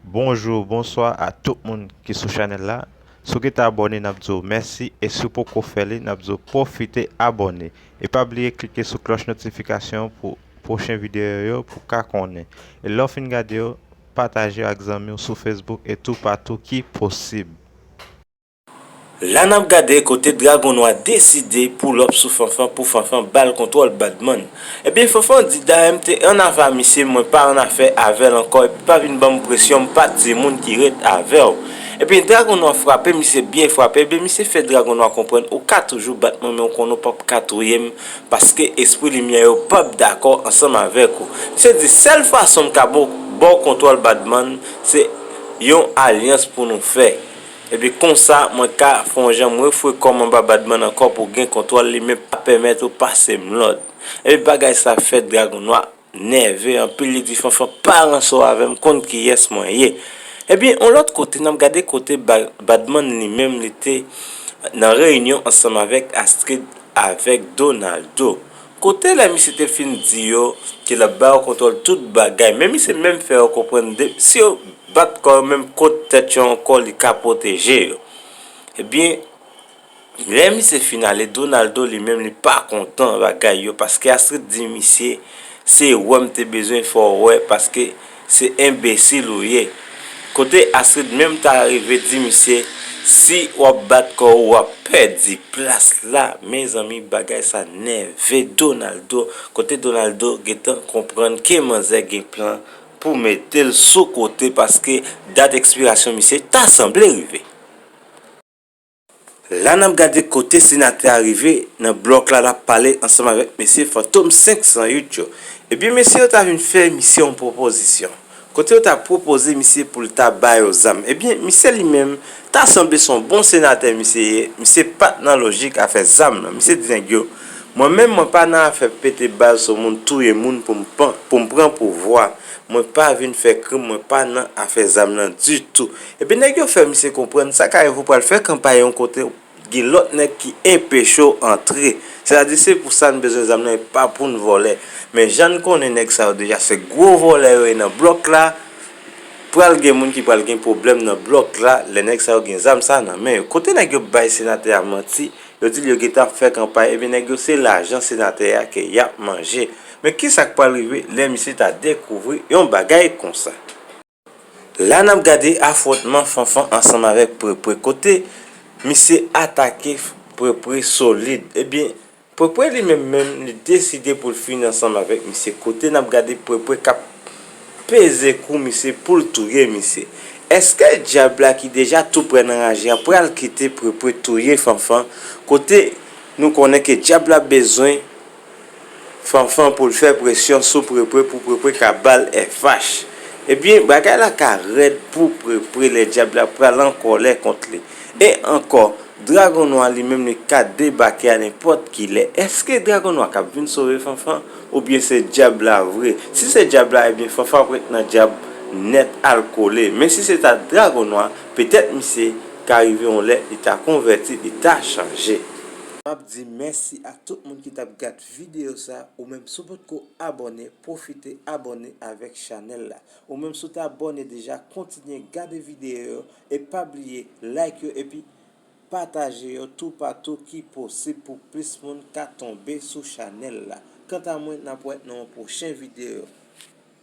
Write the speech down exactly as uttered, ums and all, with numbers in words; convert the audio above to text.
Bonjou, bonswa a tout moun ki sou chanèl la. Si w gentan abòne, n ap di w mèsi, e si w poko fè li, n ap di w pwofite abòne. E pa bliye klike sou klòch notifikasyon pou pwochen videyo yo pou w ka konnen. E lè w fin gade yo, pataje yo ak zanmi w sou Facebook e toupatou ki posib. La n ap gade kote Dragon Nwa deside pull up sou Fanfan pou Fanfan ba l kontwòl Badman. Ebyen, Fanfan di, dayè m te annafè a misye, mwen pa annafè avè l ankò, epi pa vin ban m presyon, m pa t timoun ki ret avè w. Ebyen, Dragon Nwa frape misye byen frape, ebyen, misye fè Dragon Nwa konprann, ou ka toujou bat mwen, men w konnen w p ap ka touye m, paske espri limyè yo p ap dakò ansanm avèk ou. Misye di, sèl fason m ka ba w kontwòl Badman, se yon alyans pou nou fè. Epi konsa, mwen ka fè yon jan m refwe kò m anba Badman ankò pou gen kontwòl li, men pa pèmèt ou pase m lòd. Epi bagay sa fè Dragon Nwa nève anpil, li di, Fanfan, pa ranse w avè m, konn kiyès mwen ye. Ebyen, yon lòt kote, n ap gade kote Ba-, Badman li menm, li te nan reyinyon ansanm avèk Astrid avèk Donaldo. Kote lè misye te fin di yo ke l ap ba yo kontwòl tout bagay, men misye menm fè yo konprann de, si yo bat kò yo menm kont tèt yo ankò, li ka pwoteje yo. Ebyen, lè misye fin ale, Donaldo li menm li pa kontan bagay yo, paske Astrid di misye, se wè m te bezwen fè w wè, paske se enbesil ou ye. Kote Astrid menm ta rive di misye, si w ap bat kò w, w ap pèdi plas la. Mezanmi, bagay sa nève Donaldo. Kote Donaldo gentan konprann ke manzè gen plan pou mete l sou kote, paske dat ekspirasyon misye ta sanble rive. La n ap gade kote senatè a rive nan blòk la, l ap pale ansanm avèk mesye Fantom senk san uit yo. Ebyen, mesye yo ta vin fè misye yon pwopozisyon. Kote yo ta pwopoze misye pou l ta ba yo zam. Ebyen, misye li menm ta sanble se yon bon senatè misye ye. Misye pa t nan lojik afè zam nan. Misye di nèg yo, mwen menm, mwen pa nan afè pete bal sou moun, touye moun pou m pran, pou m pran pouvwa. Mwen pa vin fè krim, mwen pa nan afè zam nan ditou. Epi nèg yo fè misye konprann sa ka rive ou pral fè kanpay yon kote, gen lòt nèg ki enpeche w antre. Sètadi se pou sa n bezwen zam nan, e pa pou n vòlè. Men jan n konnen nèg sa yo deja se gwo vòlè yo ye nan blòk la, pral gen moun ki pral gen pwoblèm nan blòk la lè nèg sa yo gen zam sa nan men yo. Kote nèg yo bay senatè a manti, yo di l yo gentan ap fè kanpay, ebyen nèg yo se lajan senatè a ke y ap manje. Men kisa k pral rive lè misye ta dekouvri yon bagay konsa? La n ap gade afwontman Fanfan ansanm avèk Prepre, kote misye atake Prepre solid. Ebyen, Prepre li menm menm, li deside pou l fini ansanm avèk misye, kote n ap gade Prepre k ap peze kou misye pou l touye misye. Èske dyab la ki deja tou prè nan raje a pral kite Prepre touye Fanfan, kote nou konnen ke dyab la bezwen Fanfan pou l fè presyon sou Prepre pou Prepre ka ba l F H. Ebyen, bagay la ka rèd pou Prepre lè dyab la pral an kòlè kont li. E ankò, Dragon Nwa li menm li ka debake a nenpòt ki lè. Èske Dragon Nwa k ap vin sove Fanfan? Oubyen se dyab la vre? Si se dyab la, ebyen Fanfan ap ret nan dyab nèt al kole. Men si se ta Dragon Nwa, petèt misye ka rive yon lè li ta konvèti, li ta chanje. M ap di mèsi a tout moun ki t ap gad videyo sa, ou menm si w potko abòne, pwofite abòne avèk chanèl la. Ou menm si w te abòne deja, kontinye gade videyo yo e pa bliye like yo epi pataje yo toupatou ki posib pou plis moun ka tonbe sou chanèl la. Kanta mwen, n ap wè nan yon pwochen videyo.